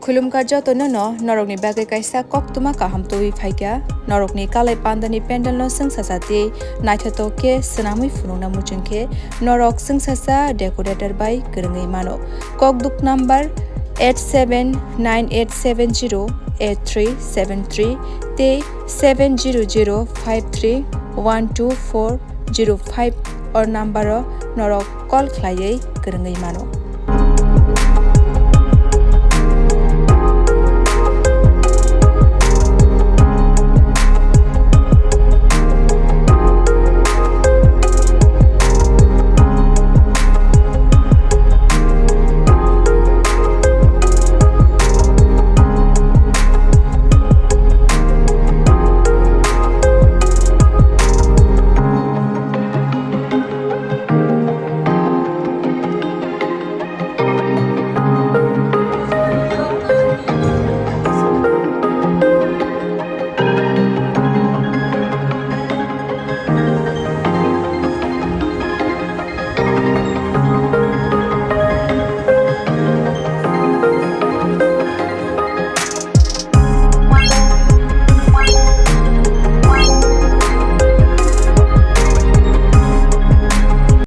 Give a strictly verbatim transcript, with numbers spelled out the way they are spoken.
Khulumkha jotono no norokni bagwi kaisa koktwma kaham twiwi phaikha. Norokni kalai pandani pandalno chwngsacha tei naithotok khe swnamwi phunukna muchung khe norok chwngsacha decorator bai kwrwngwi mano. Kokduk number eight seven nine eight seven zero eight three seven three tei seven zero zero five three one two four zero five o number o norok call khlaiwi kwrwngwi mano.